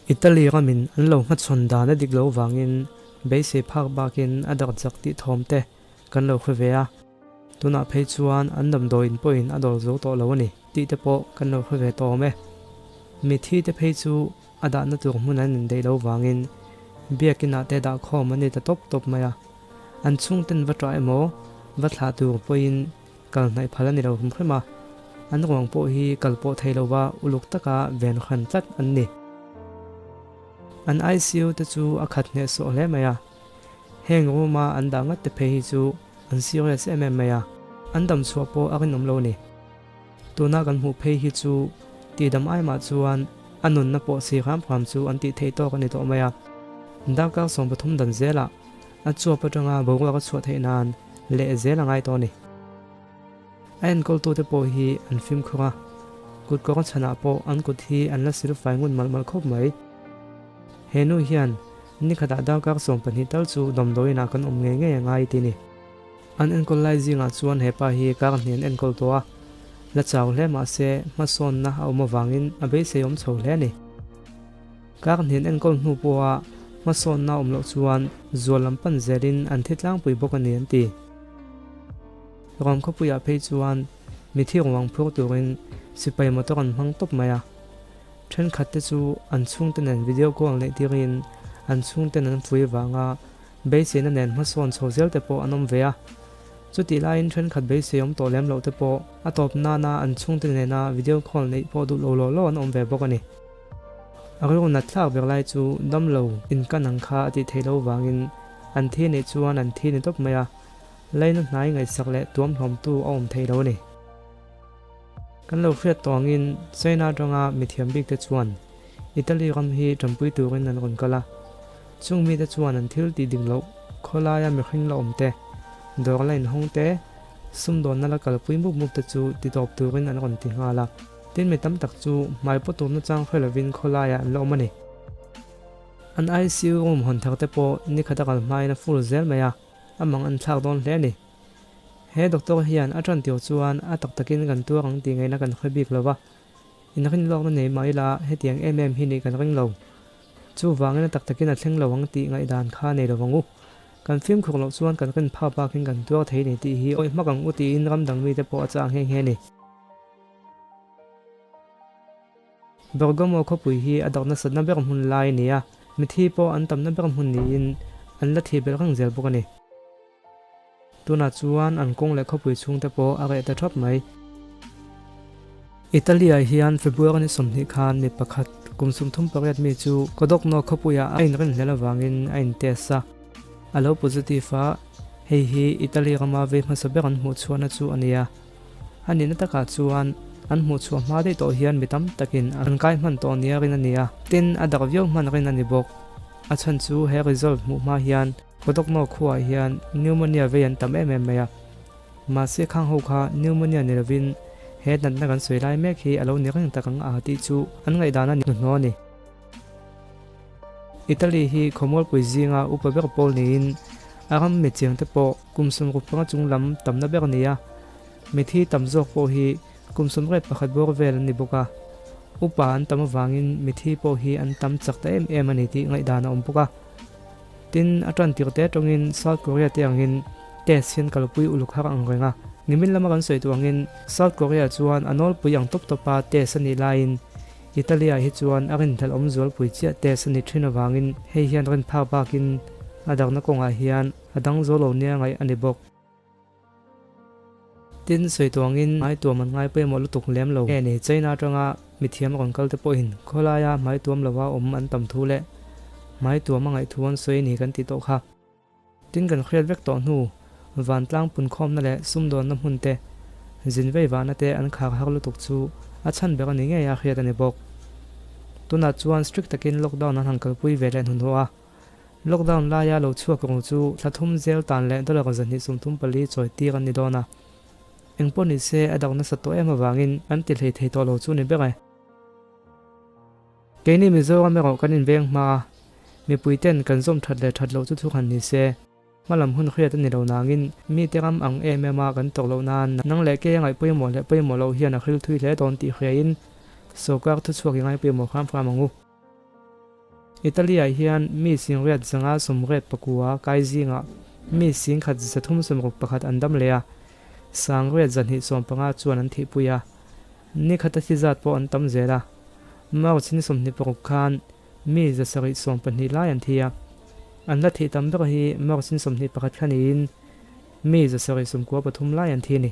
Italy ramin an lo hmachhawn dan a dik lo vangin beisei phak bakin a darh chak tih thawm te kan lo hre ve a, tunah phei chuan an damdawiin pawhin a dawr zo tawh lo a ni tih te pawh kan lo hre ve tawh awm e. Mithi te phei chu a dahna tur hmun an indaih lo vangin biakinah te dah khawm an ni ta tawp tawp mai a, an chhungten va ṭah emaw va thlah tur pawhin kal hnaih phal a ni lo hrim hrim a, an ruang pawh hi kal pawh thei lova uluk taka ven hran tlat an ni. An ICU te chu a khat hnehsawh hle mai a, heng room a an dah ngat te phei hi chu an serious em em mai a, an dam chhuah pawh a rinawm lo a ni. Tuna kan hmuh phei hi chu tihdam ai mah chuan a nunna pawh si hram hram chu an tih theih tawk a ni tawh mai a. Darkar 13 dan zelah a chuap atanga boruak a chhuah theih nan leh zel a ngai tawh a ni. A enkawltute pawh hi an fimkhur a, kut kawng chhanah pawh an kut hi an la sil fai ngun malh malh khawp mai. He nu hian nikhatah darkar 12 tal chu damdawiinah kan awm ngei ngei a ngai ti ni. An enkawl lai zingah chuan he pa hi kar hnih an enkawl tawh a, la chau hle mah se hmasawnna a awm avangin a beisei awm chho hle a ni. Kar hnih an enkawl hnu pawha hmasawnna a awm loh chuan zual lam pan zelin an thi tlangpui bawk a ni an ti. Ram khawpuiah phei chuan mithi ruang phur turin sipai motor an hmang tawp mai a, thenkhat te chu an chhungte nen video call neih tirin an chhungten an fui vanga Beiseina nen hmasawn chho zel te pawh an awm ve a, chutih laiin thenkhat beisei awm tawh lem loh te pawh a tawp nana an chhungte nena video call neih pawh duh lo law law an awm ve bawk a ni. A rilru nat thlak ber lai chu damlo inkan ang kha a tih theih loh vangin an thi neih chuan an thi ni tawp mai a, laina hnai ngaihsak leh tuam hlawmtu a awm thei lo a ni. Kan lo hriat tawh angin China atanga mithiam bik te chuan Italy ram hi tanpui turin an rawn kal a, chung mite chuan an thil tih dik loh khawlaia mihring la awm te, dawr la inhawng te, sumdawnna la kalpui mup mup te chu ti tawp turin an rawn ti nghal a. Tin mi tam tak chu hmai pawh turna chang hre lovin khawlaiah an la awm a ni. An ICU room hawn thar te pawh nikhat a kal hmain a full zel mai a, a mang an thlak dawn hle a ni. He doctor hian a tan tir chuan a tak takin kan tuar ang tih ngaihna kan hre bik lo va, inrinlawkna nei mah ila hetiang em em hi nih kan ring lo. Chuvangin a tak takin a thleng lo ang tih ngaihdan kha nei lo vang u. Kan fimkhur loh chuan kan rin phak bakin kan tuar thei ni tih hi awih hmak ang u tiin ram dang mite pawh a chah nghe nghe a ni. Bergamo khawpui hi a dak nasatna ber hmun lai a ni a, mithi pawh an tamna ber hmun niin an la thih belh reng zel bawk a ni. Tunah chuan an kawng leh khawpui chhungte pawh a reh ta thap mai. Italy-ah hian February ni 20 khan mi pakhat kum 38 mi chu Codogno khawpuiah a inrinhlel avangin a intest a, a lo positive a, hei hi Italy rama vei hmasa ber an hmuhchhuahna chu a ni a. A nihna takah chuan an hmuhchhuah hma daih tawh hian mi tam takin an kai hman tawh nia rin a ni a, tin a dak viau hman rin a ni bawk. A chhan chu he result hmuh hma hian Codogno khuaah hian pneumonia vei an tam em em mai a, mahse khang ho kha pneumonia ni lovin he natna kan sawi lai mek hi a lo ni reng tak ang a tih chu an ngaihdan a ni hnuhnawh a ni. Italy hi khawmualpui zinga upa ber pawl niin a ram mi chiangte pawh kum 65 chung lam tamna ber a ni a, mithi tam zawk pawh hi kum 81 bawr vel an ni bawk a, upa an tam avangin mithi pawh hi an tam chak ta em em a ni tih ngaihdan a awm bawk a. Tin, a tan tir te atangin South Korea te angin test hian kalpui uluk har ang reng a. Nimin lama kan sawi duh angin South Korea chuan a nawlpui ang tawp tawpa test a nih laiin Italy-ah hi chuan a rinhlelh awm zualpui chiah test a ni thin avangin hei hian rin phak bakin a darna kawngah hian a dang zo lo nia ngaih a ni bawk. Tin, sawi tuangin hmaituam an ngai pawimawh lutuk lem lo nge ni? China atanga mithiam rawn kal te pawhin khawlaia hmaituam lova awm an tam thu leh hmaituam a ngaihthu an sawi ni kan tih tawh kha. Tin, kan hriat vek tawh hnu vantlang punkhawmna leh sumdawnna hmun te, zin vei vahna te an khar har lutuk chu a chhan ber a ni ngei a hriat a ni bawk. Tunah chuan strict takin lockdown an han kalpui ve leh hnuhnawh a. Lockdown laia lo chhuak rung chu thla thum zel tan leh dollar 234 chawi tir an ni dawn a. Eng pawh ni se a dak nasa tawh em avangin an ti hlei thei tawh lo chu ni ber e. Keini Mizoram erawh kan inveng hma a, mipui ten kan zawm that leh that loh chu thu han ni se. Hmalam hun hriat a ni lo nangin mite ram ang em em a kan tawk loh nan nang leh kei a ngaih pawimawh leh pawimawh loh hian a hril thui hle dawn tih hriain sawrkar thuchhuak i ngaipawimawh hram hram ang u. Italy-ah hian mi singriat zanga 84 kai zingah mi singkhat 361 an dam leh a, sangriat 215 chuan an thihpui a. Ni khata thi zat pawh an tam zel a. March ni 26 khan mi 712 lai an thi a. An la thih tam ber hi March ni 21 kha niin mi 793 lai an thi a ni.